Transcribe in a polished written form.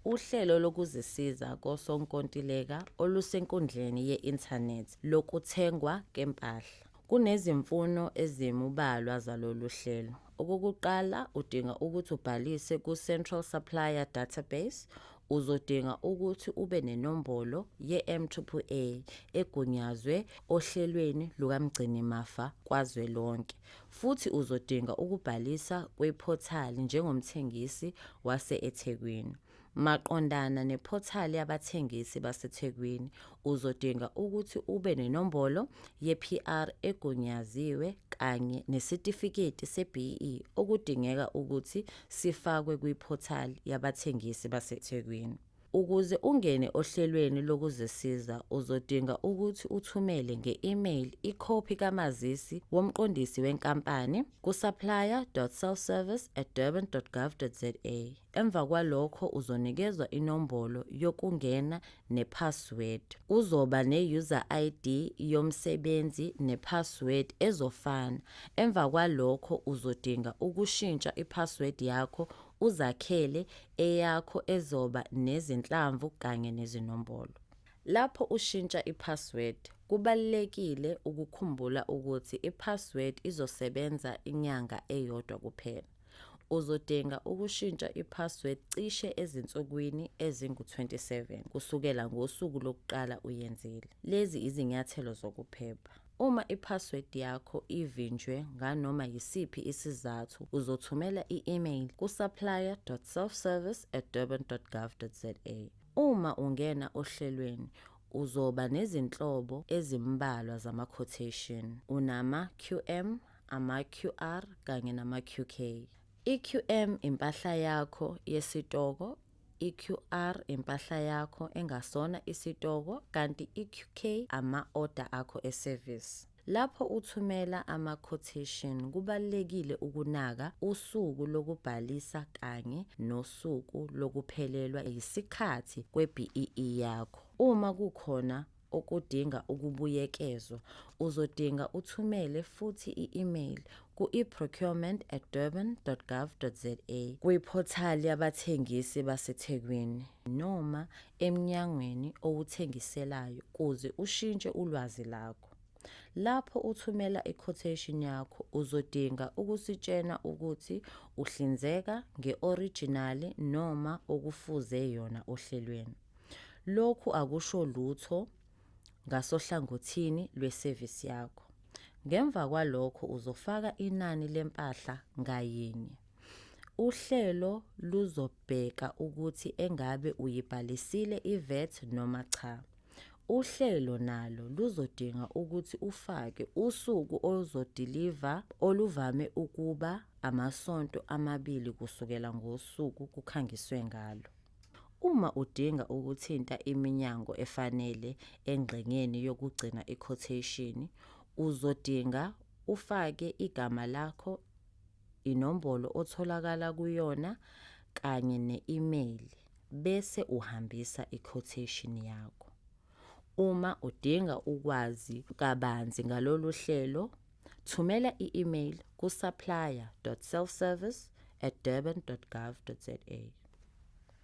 Uhlelo lokuzisiza kosonkontileka olusenkundleni ye-inthanethi lokuthengwa kempahla. Kunezimfuno ezimubalwa zalolu hlelo. Okokuqala, udinga ukuthi ubhalise ku-Central Supplier Database. Uzodinga ukuthi ube nenombolo ye-M-A-A egunyazwe ohlelweni lukaMgcinimafa Kazwelonke futhi uzodinga ukubhalisa kwiphothali njengomthengisi wase-Ethekwini. Maqondana nephothali yabathengisi baseThekwini, uzodinga ukuthi ube nenombolo ye-PR egunyaziwe kanye nesitifiketi se-BEE okudingeka ukuthi sifakwe kwiphothali yabathengisi baseThekwini. Ukuze ungene ohlelweni lokuzisiza uzodinga ukuthi uthumele nge-email ikhophi kamazisi womqondisi wenkampani ku-supplier.selfservice@durban.gov.za. Emva kwalokho uzonikezwa inombolo yokungena ne-password. Kuzoba ne-user ID yomsebenzi ne-password ezofana. Emva kwalokho uzodinga ukushintsha i-password yakho uzakhele eyakho ezoba nezinhlamvu kanye nezinombolo. Lapho ushintsha i-password, kubalulekile ukukhumbula ukuthi i-password izosebenza inyanga eyodwa kuphela. Uzodinga ukushintsha i-password cishe ezinsukwini ezingu-27 kusukela ngosuku lokuqala uyenzile. Lezi izinyathelo zokuphepha. Uma i-password yakho ivinjwe nganoma yisiphi isizathu, uzothumela i-email ku-supplier.selfservice@durban.gov.za. Uma ungena ohlelweni, uzoba nezinhlobo ezimbalwa zama-quotation. Unama-QM, ama-QR kanye nama-QK. I-QM impahla yakho yesitoko, i-QR impahla yakho engasona isitoko kanti i-QK ama-oda akho esevisi. Lapho uthumela ama-quotation kubalulekile ukunaka usuku lokubhalisa kanye nosuku lokuphelelwa yisikhathi kwe-BEE yakho. Uma kukhona okudinga ukubuyekezwa, uzodinga uthumele futhi i-email ku-eprocurement@durban.gov.za kwiphothali yabathengisi baseThekwini noma emnyangweni owuthengiselayo kuze ushintshe ulwazi lakho. Lapho uthumela i-quotation yakho uzodinga ukusitshena ukuthi uhlinzeka nge-orijinali noma okufuze yona ohlelweni. Lokhu akusho lutho ngasohlangothini lwesevisi yakho. Ngemva kwalokho uzofaka inani lempahla ngayinye. Uhlelo luzobheka ukuthi engabe uyibhalisile i-VAT noma cha. Uhlelo nalo luzodinga ukuthi ufake usuku ozodiliva oluvame ukuba amasonto amabili kusukela ngosuku kukhangiswe ngalo. Uma udinga ukuthinta iminyango efanele engxenyeni yokugcina i-quotation, uzodinga ufake igama lakho, inombolo otholakala kuyona kanye ne-email bese uhambisa i-quotation yakho. Uma udinga ukwazi kabanzi ngalolu hlelo, thumela i-email ku-supplier.selfservice@durban.gov.za.